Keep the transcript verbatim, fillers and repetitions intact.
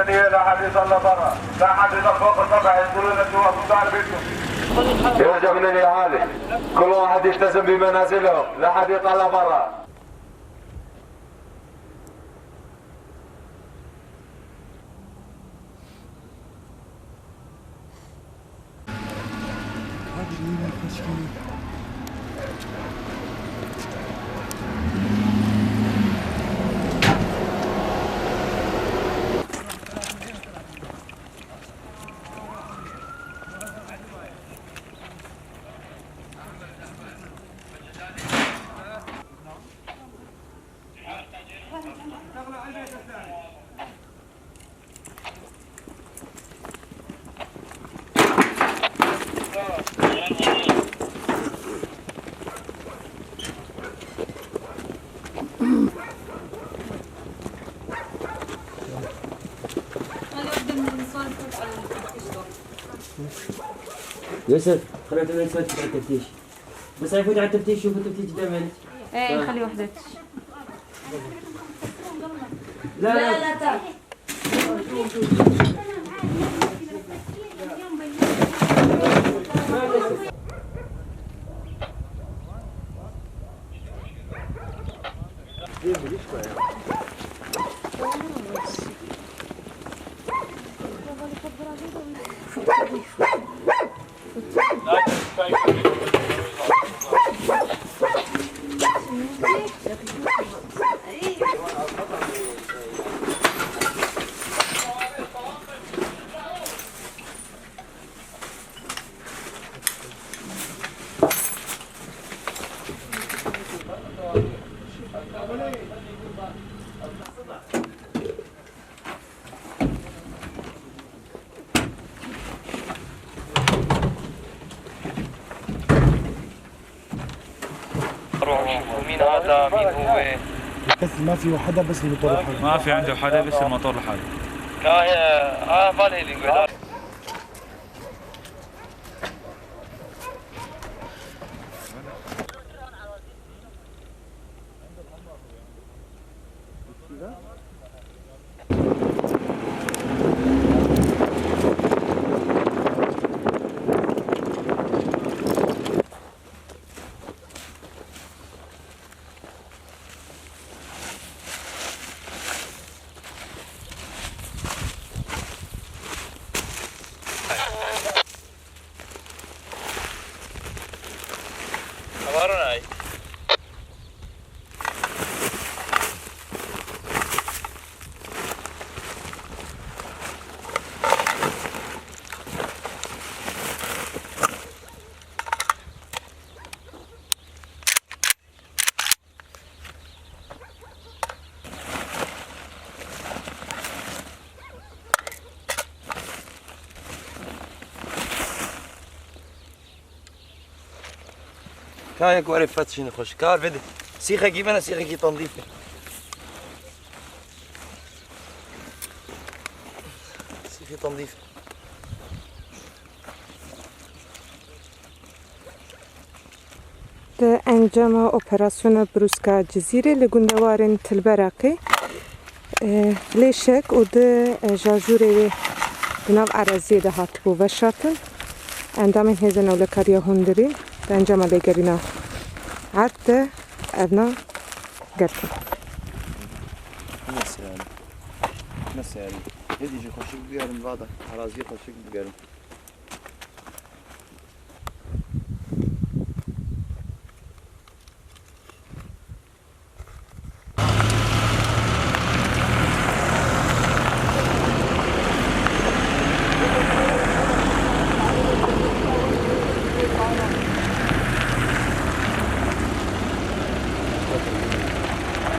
لا حد يطلع برا، لا حد يطلع فوق السطح، يدخلون جوا، مش عارف يدخل. يرجع من الأهالي. كل واحد يلتزم بمنازلهم، لا حد يطلع برا. يوسف، خلينا نسوي تفتيش. بس هاي فوت على التفتيش، شوف التفتيش قدام عينك. ايه، خلي وحدة تش. لا، لا. لا، لا، تعال. روح نشوفه مين هذا، مين هو؟ بس ما في وحدة، بس الموتور الحالي. ما في عنده حدا، بس الموتور الحالي. كاي، آه، بالي اللي يقول. Kayek were fetişîne xweş. Kar vede. Sîxekî bene, sîxekî tendîfe. Sîxî tendîfe. Di encama operasyona Brûska Cizîrê li gundewarên Tilberaqê, e, lêşek û du, e, şarjûrê wê di nav eraziyê de hatibû veşartin. Endamên Hêzên Ewlekariya Hundirîn di encama lêgerîna erd de evna girtin. Nasıl yani? Nasıl yani? Hêdî jî xweşik bigerin, vada. Eraziyê xweşik bigerin.